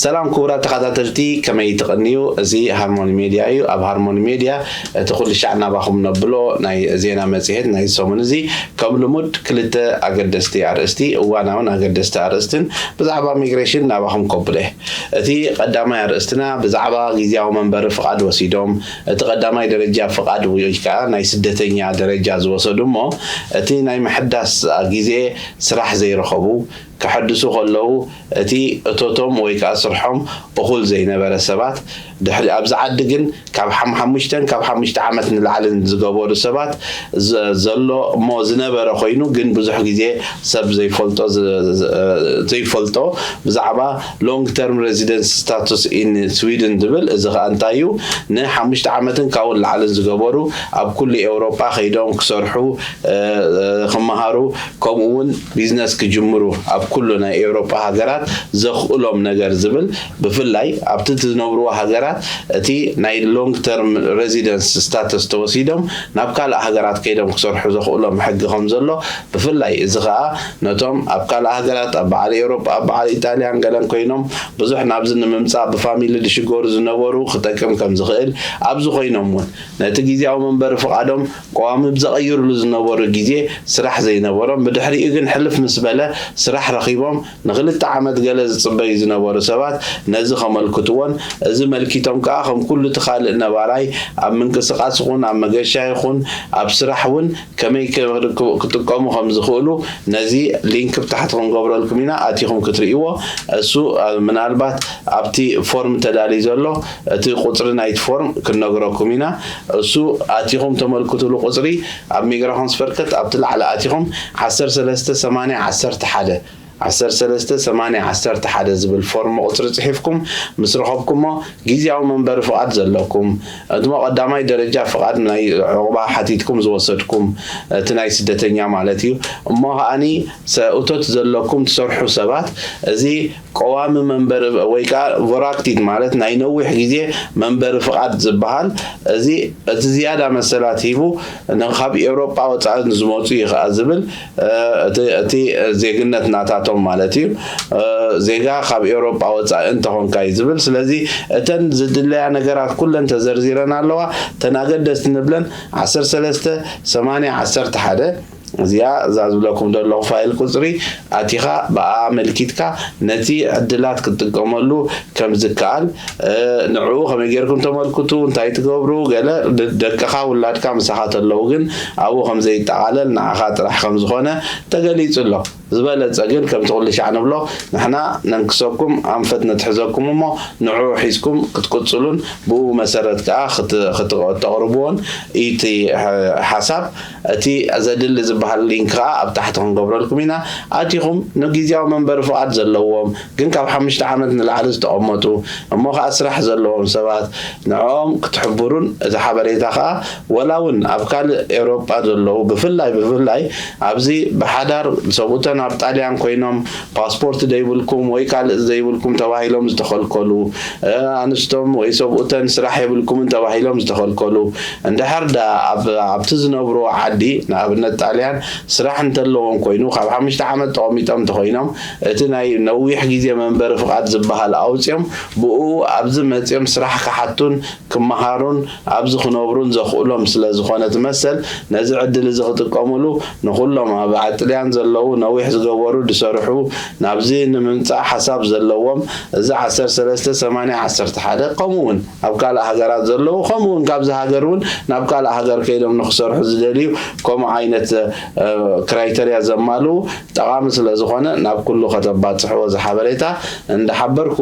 ሰላም ክቡራት ተኸታተልቲ፣ ከመይ ትቕንዩ? እዚ ሃርሞኒ ሜድያ እዩ። ኣብ ሃርሞኒ ሜድያ እቲ ኩሉ ሻዕ ናባኹም ነብሎ ናይ ዜና መጽሔት ናይ ሰሙን እዚ ከም ልሙድ ክልተ ኣገደስቲ ኣርእስቲ፣ እዋናውን ኣገደስቲ ኣርእስትን ብዛዕባ ሚግሬሽን ናባኹም ከብሎ እየ። እቲ ቀዳማይ ኣርእስትና ብዛዕባ ግዝያዊ መንበሪ ፍቓድ ወሲዶም እቲ ቀዳማይ ደረጃ ፍቓድ ወይ ከዓ ናይ ስደተኛ ደረጃ ዝወሰዱ እሞ እቲ ናይ ምሕዳስ ግዜ ስራሕ ዘይረኸቡ ከሐድሱ ከለዉ እቲ እቶቶም ወይ ከዓ ስርሖም እኹል ዘይነበረ ሰባት ድሕሪ ኣብዚ ዓዲ ግን ካብ ሓሙሽተን ካብ ሓሙሽተ ዓመት ንላዕልን ዝገበሩ ሰባት ዘሎ እሞ ዝነበረ ኮይኑ ግን ብዙሕ ግዜ ሰብ ዘይፈልጦ ዘይፈልጦ ብዛዕባ long term residence status in Sweden ዝብል እዚ ከዓ እንታይ እዩ ንሓሙሽተ ዓመትን ካብኡ ንላዕልን ዝገበሩ ኣብ ኩሉ ኤውሮጳ ከይዶም ክሰርሑ ክመሃሩ ከምኡ እውን ቢዝነስ ክጅምሩ ኣብ ኩሉ ናይ ኤውሮጳ ሃገራት ዘኽእሎም ነገር ዝብል ብፍላይ ኣብቲ ዝነብርዎ ሃገራት እቲ ናይ long term residence status ተወሲዶም ናብ ካልእ ሃገራት ከይዶም ክሰርሑ ዘኽእሎም ሕጊ ከም ዘሎ ብፍላይ እዚ ከዓ ነቶም ኣብ ካልእ ሃገራት ኣብ በዓል ኤውሮጳ ኣብ በዓል ኢጣልያን ገለን ኮይኖም ብዙሕ ናብዚ ንምምፃእ ብፋሚሊ ዝሽገሩ ዝነበሩ ክጠቅም ከም ዝኽእል ኣብዚ ኮይኖም እውን ነቲ ግዝያዊ መንበሪ ፍቓዶም ቀዋሚ ብዘቐይርሉ ዝነበሩ ግዜ ስራሕ ዘይነበሮም ብድሕሪኡ ግን ሕልፍ ምስ በለ ስራሕ ረኺቦም ንክልተ ዓመት ገለ ዝፅበዩ ዝነበሩ ሰባት ነዚ ከመልክትዎን እዚ መልኪቶም ከዓ ከም ኩሉ እቲ ካልእ ነባራይ ኣብ ምንቅስቃስ ይኹን ኣብ መገሻ ይኹን ኣብ ስራሕ እውን ከመይ ክጥቀሙ ከም ዝኽእሉ ነዚ ሊንክ ብታሕቲ ክንገብረልኩም ኢና ኣቲኹም ክትርእይዎ እሱ ምናልባት ኣብቲ ፎርም ተዳልዩ ዘሎ እቲ ቁፅሪ ናይቲ ፎርም ክንነግረኩም ኢና እሱ ኣቲኹም ተመልክትሉ ቁፅሪ ኣብ ሚግራኾንስ ፈርከት ኣብቲ ላዕሊ ኣቲኹም ዓሰርተ ሰለስተ ሰማንያ ዓሰርተ ሓደ ዓሰርተ ሰለስተ ሰማንያ ዓሰርተ ሓደ ዝብል ፎርም ቁፅሪ ፅሒፍኩም ምስ ረኸብኩሞ ግዝያዊ መንበሪ ፍቓድ ዘለኩም እሞ ቀዳማይ ደረጃ ፍቓድ ናይ ዕቑባ ሓቲትኩም ዝወሰድኩም እቲ ናይ ስደተኛ ማለት እዩ እሞ ከዓኒ እቶት ዘለኩም ትሰርሑ ሰባት እዚ ቀዋሚ መንበሪ ወይ ከዓ ቮራክቲት ማለት ናይ ነዊሕ ግዜ መንበሪ ፍቓድ ዝበሃል እዚ እቲ ዝያዳ መሰላት ሂቡ ካብ ኤውሮጳ ወፃኢ ዝመፁ እዩ ከዓ ዝብል እቲ ዜግነት ናታቶም ማለት እዩ ዜጋ ካብ ኤውሮጳ ወፃኢ እንተኾንካ እዩ ዝብል ስለዚ እተን ዝድለያ ነገራት ኩለን ተዘርዚረን ኣለዋ ተናገደስቲ ንብለን ዓሰርተ ሰለስተ ሰማንያ ዓሰርተ ሓደ እዚኣ እዛ ዝብለኩም ዘለኹ ፋይል ቁፅሪ ኣቲኻ ብኣ ኣመልኪትካ ነቲ ዕድላት ክትጥቀመሉ ከም ዝከኣል ንዕኡ ከመይ ጌርኩም ተመልክቱ እንታይ ትገብሩ ገለ ደቅኻ ውላድካ ምሳኻ ተለዉ ግን ኣብኡ ከም ዘይጠቓለል ንዓኻ ጥራሕ ከም ዝኾነ ተገሊጹ ኣሎ ዝበለጸ ግን ከምቲ ኩሉ ሻዕ ንብሎ ንሕና ነንክሰኩም ኣንፈት ነትሕዘኩም እሞ ንዕኡ ሒዝኩም ክትቅጽሉን ብኡ መሰረት ከዓ ክተቕርብዎን እቲ ሓሳብ እቲ ዘድሊ ዝበሃል ሊንክ ከዓ ኣብ ታሕቲ ክንገብረልኩም ኢና ኣቲኹም ንግዝያዊ መንበሪ ፍቓድ ዘለዎም ግን ካብ ሓሙሽተ ዓመት ንላዕሊ ዝተቐመጡ እሞ ከዓ ስራሕ ዘለዎም ሰባት ንዕኦም ክትሕብሩን እቲ ሓበሬታ ከዓ ወላ እውን ኣብ ካልእ ኤውሮጳ ዘለዉ ብፍላይ ብፍላይ ኣብዚ ብሓዳር ሰብኡተን ኣብ ጣልያን ኮይኖም ፓስፖርት ዘይብልኩም ወይ ካልእ ዘይብልኩም ተባሂሎም ዝተኸልከሉ ኣንስቶም ወይ ሰብኡተን ስራሕ የብልኩምን ተባሂሎም ዝተኸልከሉ እንድሕር ዳ ኣብቲ ዝነብርዎ ዓዲ ንኣብነት ጣልያን ስራሕ እንተለዎም ኮይኑ ካብ ሓሙሽተ ዓመት ተቐሚጦም እንተኮይኖም እቲ ናይ ነዊሕ ግዜ መንበሪ ፍቓድ ዝበሃል ኣውፅኦም ብኡ ኣብዚ መፅኦም ስራሕ ክሓቱን ክመሃሩን ኣብዚ ክነብሩን ዘኽእሎም ስለ ዝኾነ እቲ መሰል ነዚ ዕድል እዚ ክጥቀምሉ ንኹሎም ኣብ ኣጥልያን ዘለዉ ነዊሕ ዝገበሩ ዝሰርሑ ናብዚ ንምምፃእ ሓሳብ ዘለዎም እዚ ዓሰርተ ሰለስተ ሰማንያ ዓሰርተ ሓደ ከምኡ እውን ኣብ ካልእ ሃገራት ዘለዉ ከምኡ እውን ካብዚ ሃገር እውን ናብ ካልእ ሃገር ከይዶም ንክሰርሑ ዝደልዩ ከምኡ ዓይነት ክራይተርያ ዘማልኡ ጠቓሚ ስለ ዝኾነ ናብ ኩሉ ከተባፅሕዎ እዚ ሓበሬታ እንዳሓበርኩ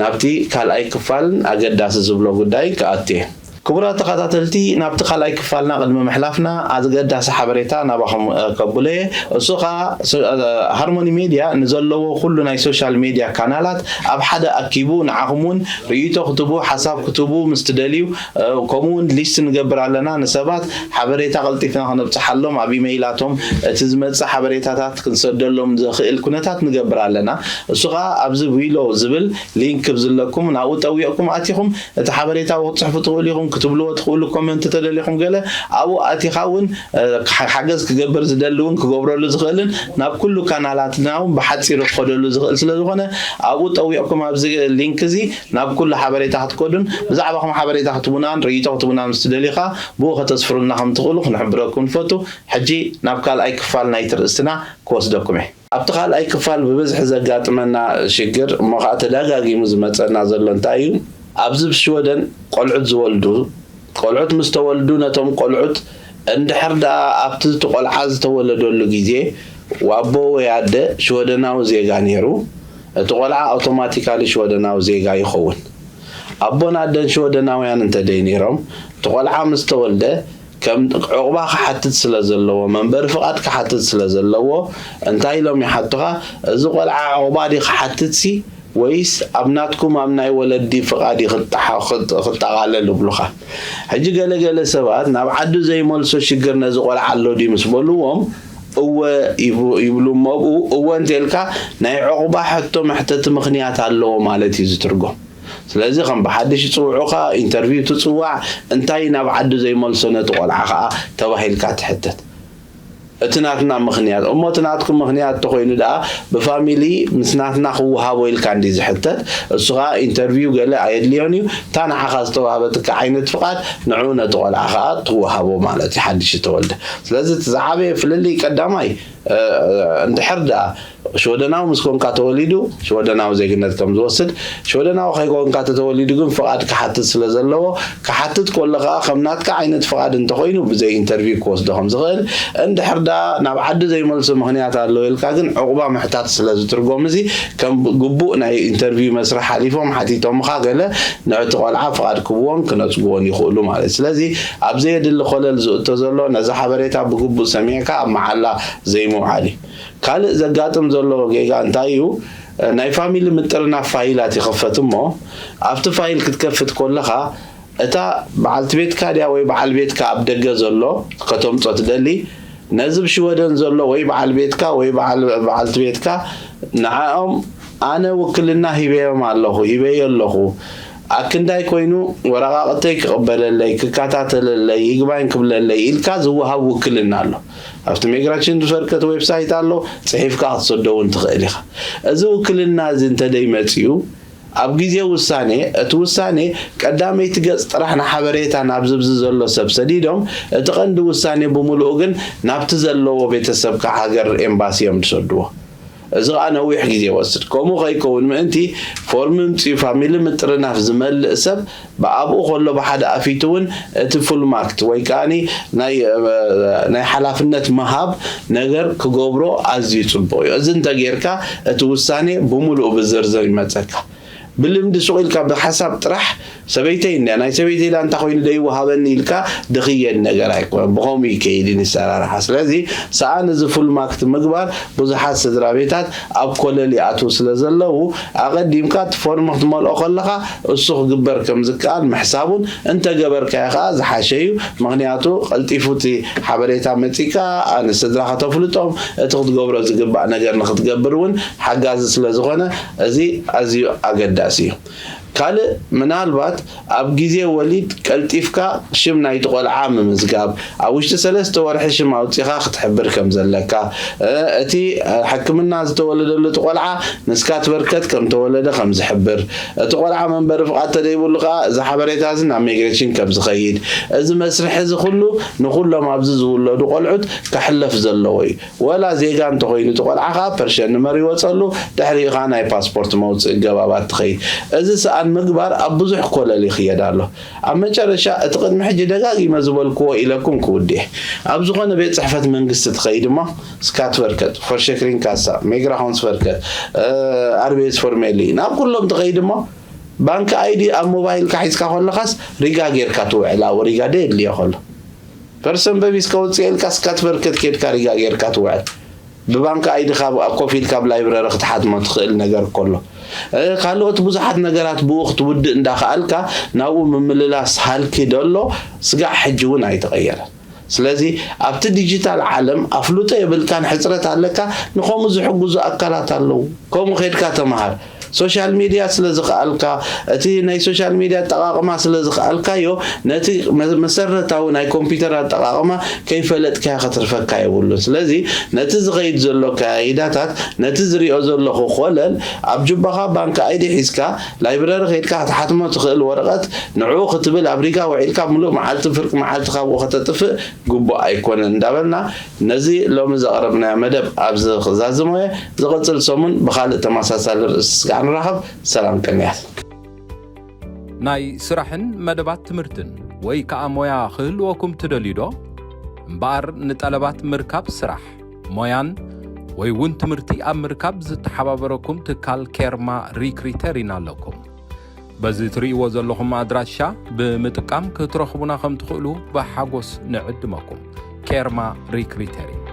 ናብቲ ካልኣይ ክፋልን ኣገዳሲ ዝብሎ ጉዳይ ክኣቱ እየ። ክቡራት ተኸታተልቲ ናብቲ ካልኣይ ክፋልና ቅድሚ ምሕላፍና ኣገዳሲ ሓበሬታ ናባኹም ከብሎ እየ። እሱ ከዓ ሃርሞኒ ሜድያ ንዘለዎ ኩሉ ናይ ሶሻል ሜድያ ካናላት ኣብ ሓደ ኣኪቡ ንዓኹም እውን ርእይቶ ክትቡ ሓሳብ ክትቡ ምስ ትደልዩ ከምኡ እውን ሊስት ንገብር ኣለና ንሰባት ሓበሬታ ቀልጢፍና ከነብፅሓሎም ኣብ ኢመይላቶም እቲ ዝመፅእ ሓበሬታታት ክንሰደሎም ዘኽእል ኩነታት ንገብር ኣለና። እሱ ከዓ ኣብዚ ዊሎ ዝብል ሊንክ ብዝለኩም ናብኡ ጠዊቕኩም ኣቲኹም እቲ ሓበሬታ ክትፅሕፉ ትኽእሉ ኢኹም። ክትብልዎ ትኽእሉ። ኮመንት ተደሊኹም ገለ ኣብኡ ኣቲኻ እውን ሓገዝ ክገብር ዝደሊ እውን ክገብረሉ ዝኽእልን ናብ ኩሉ ካናላትና እውን ብሓፂሩ ክኸደሉ ዝኽእል ስለዝኾነ ኣብኡ ጠዊቕኩም ኣብዚ ሊንክ እዚ ናብ ኩሉ ሓበሬታ ክትከዱን ብዛዕባኹም ሓበሬታ ክትቡናን ርእይቶ ክትቡና ምስ ትደልዩ ከዓ ብኡ ከተስፍሩልና ከም ትኽእሉ ክንሕብረኩም ንፈቱ። ሕጂ ናብ ካልኣይ ክፋል ናይቲ ርእስትና ክወስደኩም እየ። ኣብቲ ካልኣይ ክፋል ብብዝሒ ዘጋጥመና ሽግር እሞ ከዓ ተደጋጊሙ ዝመፀና ዘሎ እንታይ እዩ? ኣብዚ ብሽወደን ቆልዑት ዝወልዱ ቆልዑት ምስ ተወልዱ ነቶም ቆልዑት እንድሕር ደኣ ኣብቲ እቲ ቆልዓ ዝተወለደሉ ግዜ ዋቦ ወይ ኣደ ሽወደናዊ ዜጋ ነይሩ እቲ ቆልዓ ኣውቶማቲካሊ ሽወደናዊ ዜጋ ይኸውን። ኣቦን ኣደን ሽወደናውያን እንተደይ ነይሮም እቲ ቆልዓ ምስ ተወልደ ከም ዕቑባ ክሓትት ስለ ዘለዎ መንበሪ ፍቓድ ክሓትት ስለ ዘለዎ እንታይ ኢሎም ይሓቱኻ? እዚ ቆልዓ ዕቑባ ድዩ ክሓትት ሲ ወይስ ኣብ ናትኩም ኣብ ናይ ወለዲ ፍቓድ እዩ ክጠሓ- ክጥ- ክጠቓለል ይብሉኻ። ሕጂ ገለገለ ሰባት ናብ ዓዱ ዘይመልሶ ሽግር ነዚ ቆልዓ ኣሎ ድዩ ምስ በልዎም እወ ይብ- ይብሉ እሞ ኣብኡ እወ እንተልካ ናይ ዕቑባ ሕቶ መሕተቲ ምኽንያት ኣለዎ ማለት እዩ ዝትርጎም። ስለዚ ከም ብሓድሽ ይፅውዑኻ ኢንተርቪው ትፅዋዕ እንታይ ናብ ዓዱ ዘይመልሶ ነቲ ቆልዓ ከዓ ተባሂልካ ትሕተት። እቲ ናትና ምኽንያት እሞ እቲ ናትኩም ምኽንያት ተኮይኑ ደኣ ብፋሚሊ ምስ ናትና ክወሃቦ ኢልካ እንዲ ዝሕተት እሱ ከዓ ኢንተርቪው ገለ ኣየድልዮን እዩ እታ ንዓኻ ዝተዋህበትካ ዓይነት ፍቓድ ንዑ ነቲ ቆልዓ ከዓ ትወሃቦ ማለት እዩ ሓድሽ ዝተወልደ። ስለዚ እቲ ዝዓበየ ፍልልይ ቀዳማይ እንድሕር ደኣ ሽወደናዊ ምስ ኮንካ ተወሊዱ ሽወደናዊ ዜግነት ከም ዝወስድ ሽወደናዊ ከይኮንካ ተተወሊዱ ግን ፍቓድ ክሓትት ስለ ዘለዎ ክሓትት ከሎ ከዓ ከም ናትካ ዓይነት ፍቓድ እንተኮይኑ ብዘይ ኢንተርቪው ክወስዶ ከም ዝኽእል እንድሕር ደኣ ናብ ዓዲ ዘይመልሶ ምኽንያት ኣለዎ ኢልካ ግን ዕቑባ ምሕታት ስለ ዝትርጎም እዚ ከም ግቡእ ናይ ኢንተርቪው መስርሕ ሓሊፎም ሓቲቶምኻ ገለ ንዕቲ ቆልዓ ፍቓድ ክብዎን ክነፅግዎን ይኽእሉ ማለት እዩ። ስለዚ ኣብ ዘየድሊ ኮለል ዝእቶ ዘሎ ነዚ ሓበሬታ ብግቡእ ሰሚዕካ ኣብ መዓላ ዘይምውዓል እዩ። ካልእ ዘጋጥም ዘሎ ጌጋ እንታይ እዩ? ናይ ፋሚሊ ምጥርናፍ ፋይላት ይኽፈት እሞ ኣብቲ ፋይል ክትከፍት ከለኻ እታ በዓልቲ ቤትካ ድያ ወይ በዓል ቤትካ ኣብ ደገ ዘሎ ከተምጾ ትደሊ ነዚ ብሽወደን ዘሎ ወይ በዓል ቤትካ ወይ በዓል- በዓልቲ ቤትካ ንዓኦም ኣነ ውክልና ሂበዮም ኣለኹ ሂበዮ ኣለኹ ኣክንዳይ ኮይኑ ወረቓቕተይ ክቕበለለይ ክከታተለለይ ይግባኝ ክብለለይ ኢልካ ዝወሃብ ውክልና ኣሎ ኣብቲ ሚግራሽን ዝፈርከት ዌብሳይት ኣሎ ጽሒፍካ ክትሰዶ እውን ትኽእል ኢኻ እዚ ውክልና እዚ እንተደይመፅኡ ኣብ ግዜ ውሳኔ እቲ ውሳኔ ቀዳመይቲ ገፅ ጥራሕ ንሓበሬታ ናብ ዝብዚ ዘሎ ሰብ ሰዲዶም እቲ ቀንዲ ውሳኔ ብምሉኡ ግን ናብቲ ዘለዎ ቤተሰብካ ሃገር ኤምባሲ እዮም ዝሰድዎ እዚ ከዓ ነዊሕ ግዜ ይወስድ። ከምኡ ከይከውን ምእንቲ ፎርሚ ምፅኡ ፋሚሊ ምጥርናፍ ዝመልእ ሰብ ብኣብኡ ከሎ ብሓደ ኣፊቱ እውን እቲ ፉልማክት ወይ ከዓ ናይ ሓላፍነት ምሃብ ነገር ክገብሮ ኣዝዩ ፅቡቅ እዩ። እዚ እንተጌርካ እቲ ውሳኔ ብምሉኡ ብዝርዝር ይመፀካ። ብልምዲ ሱቕ ኢልካ ብሓሳብ ጥራሕ ሰበይተይ እንድያ ናይ ሰበይተይ ዳንታ ኮይኑ ደይወሃበኒ ኢልካ ድኽየድ ነገር ኣይኮነን ብኸምኡ ይከይድ እዩ ንሰራርሓ ስለዚ ሰኣን እዚ ፉል ማክት ምግባር ብዙሓት ስድራ ቤታት ኣብ ኮለል ይኣትዉ ስለ ዘለዉ ኣቐዲምካ እቲ ፎርም ክትመልኦ ከለኻ እሱ ክግበር ከም ዝከኣል ምሕሳቡን እንተገበርካዮ ከዓ ዝሓሸ እዩ ምኽንያቱ ቀልጢፉ እቲ ሓበሬታ መፂካ ንስድራ ከተፍልጦም እቲ ክትገብሮ ዝግባእ ነገር ንክትገብር እውን ሓጋዚ ስለ ዝኾነ እዚ ኣዝዩ ኣገዳሲ እዩ። ካልእ ምናልባት ኣብ ግዜ ወሊድ ቀልጢፍካ ሽም ናይቲ ቆልዓ ምምዝጋብ፣ ኣብ ውሽጢ ሰለስተ ወርሒ ሽም ኣውጺኻ ክትሕብር ከም ዘለካ፣ እቲ ሕክምና ዝተወለደሉ እቲ ቆልዓ ንስካት በርከት ከም ተወለደ ከም ዝሕብር፣ እቲ ቆልዓ መንበሪ ፍቓድ ተደይብሉ ከኣ እዚ ሓበሬታ እዚ ናብ ሚግሬሽን ከም ዝኸይድ፣ እዚ መስርሕ እዚ ኩሉ ንኩሎም ኣብዚ ዝውለዱ ቆልዑት ክሕለፍ ዘለዎ እዩ። ወላ ዜጋ እንተኾይኑ እቲ ቆልዓ ኸዓ ፐርሸን ንመር ይወፀሉ ድሕሪኡ ኸዓ ናይ ፓስፖርት መውፅኢ ገባባት ትኸይድ እዚ ሰኣን ምግባር ኣብ ብዙሕ ኮለል ይኽየድ ኣሎ ኣብ መጨረሻ እቲ ቅድሚ ሕጂ ደጋጊመ ዝበልክዎ ኢለኩም ክውድእ ኣብ ዝኾነ ቤት ፅሕፈት መንግስቲ ትኸይድ እሞ ስካትቨርከት ፎርሸክሪን ካሳ ሜግራሆንስቨርከት ኣርቤስ ፎርሜሊ ናብ ኩሎም ትኸይድ እሞ ባንክ ኣይዲ ኣብ ሞባይልካ ሒዝካ ከለኻስ ሪጋ ጌርካ ትውዕል ኣብኡ ሪጋ ደየድልዮ ከሎ ፐርሰን በቢስ ከውፅእ ኢልካ ስካትቨርከት ኬድካ ሪጋ ጌርካ ትውዕል ብባንክ ኣይዲ ካብ ኮፍ ኢልካ ኣብ ላይብረሪ ክትሓትሞ ትኽእል ነገር ከሎ ካልኦት ብዙሓት ነገራት ብኡ ክትውድእ እንዳኸኣልካ ናብኡ ምምልላስ ሃልኪ ደሎ ስጋዕ ሕጂ እውን ኣይተቐየረን ስለዚ ኣብቲ ዲጂታል ዓለም ኣፍልጦ የብልካን ሕፅረት ኣለካ ንኸምኡ ዝሕግዙ ኣካላት ኣለዉ ከምኡ ኸድካ ተምሃር ሶሻል ሚድያ ስለ ዝኸኣልካ፣ እቲ ናይ ሶሻል ሚድያ ኣጠቓቕማ ስለ ዝኸኣልካዮ፣ ነቲ መ- መሰረታዊ ናይ ኮምፒውተር ኣጠቓቕማ ከይፈለጥካዮ ክትርፈካ የብሉን። ስለዚ ነቲ ዝኸይድ ዘሎ ኣካይዳታት፣ ነቲ ዝሪኦ ዘለኹ ኮለል፣ ኣብ ጁባኻ ባንክ ኣይዲ ሒዝካ፣ ላይብረሪ ከይድካ ክትሓትሞ ትኽእል ወረቐት፣ ንዕኡ ክትብል ኣብ ሪጋ ውዒልካ፣ ሙሉእ መዓልቲ ፍርቂ መዓልቲ ካብኡ ከተጥፍእ ግቡእ ኣይኮነን እንዳበልና፣ ነዚ ሎሚ ዘቕረብናዮ መደብ ኣብዚ ክዛዝሞ እየ። ዝቕጽል ሰሙን ብኻልእ ተመሳሳሊ ርእሲ ስጋዕ ንራኸብ። ሰላም ቅንያት። ናይ ስራሕን መደባት ትምህርትን ወይ ከኣ ሞያ ክህልወኩም ትደልዩ ዶ? እምበኣር ንጠለባት ምርካብ ስራሕ፣ ሞያን ወይ እውን ትምህርቲ ኣብ ምርካብ ዝተሓባበረኩም ትካል ኬርማ ሪክሪተሪን ኣለኩም። በዚ ትርእይዎ ዘለኹም ኣድራሻ ብምጥቃም ክትረኽቡና ከም ትኽእሉ ብሓጎስ ንዕድመኩም። ኬርማ ሪክሪተሪን።